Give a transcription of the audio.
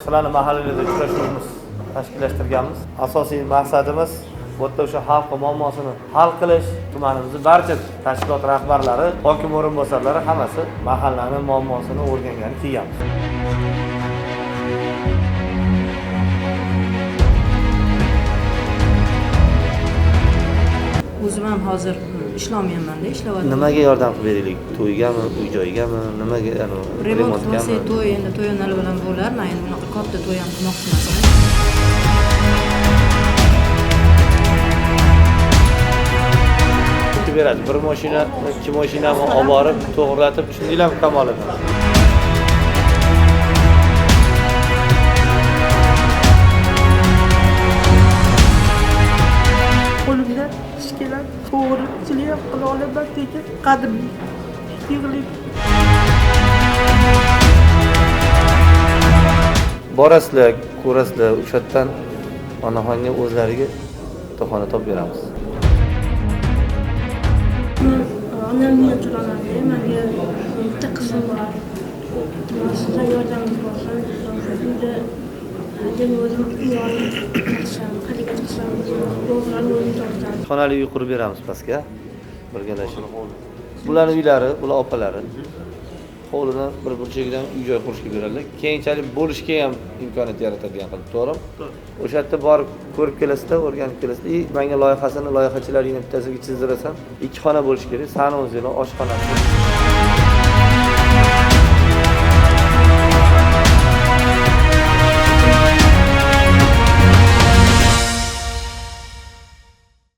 Sizlarni mahallalarda uchrashuvimiz tashkillashtirganmiz. Asosiy maqsadimiz bu yerda o'sha xalq muammosini hal qilish. Tumanimizni barcha tashkilot rahbarlari, hokim o'rinbosarlari hammasi mahallani muammosini o'rgangani kelganmiz. O'zim ham hozir ishlamayapman-da, ishlayapman. Nimaga yordam qilib beraylik? To'ygami, uy joygami, nimaga, ya'ni remont qilsak, remontgami? To'y endi to'yonalar bilan bo'lar. Men endi bunaqa katta to'y ham qilmoqchi emasman. Qilib beradi. Bir mashina, ikki mashinani olib borib, to'g'rilatib, tushundinglarmi Kamoliddin? Qo'limda ish keladi, to'g'richilik ham qila olaman, lekin qadimli yig'layman. Borasizlar, ko'rasizlar, o'sha yerdan onaxonga o'zlariga bitta xona topib beramiz. Men onamga turaman, menga bitta qizim bor. Sizdan yordamingiz bo'lsin. Uyda hadeb o'zim uy olib chiqsam, harakat qilsam, o'zim to'g'rini o'zim tortaman. Xonali uy qurib beramiz pastga. Birgalashib. Bularning uylari, bular opalari. Hovlini bir burchagidan uy joy qurishga beradilar. Keyinchalik bo'lishga ham imkoniyat yaratadigan qilib, to'g'rimi? O'sha yerda borib ko'rib kelasizda, o'rganib kelasizda. И menga loyihasini loyihachilaringni bittasiga chizdirasan. 2 xona bo'lishi kerak, sanuzeli, oshxonasi.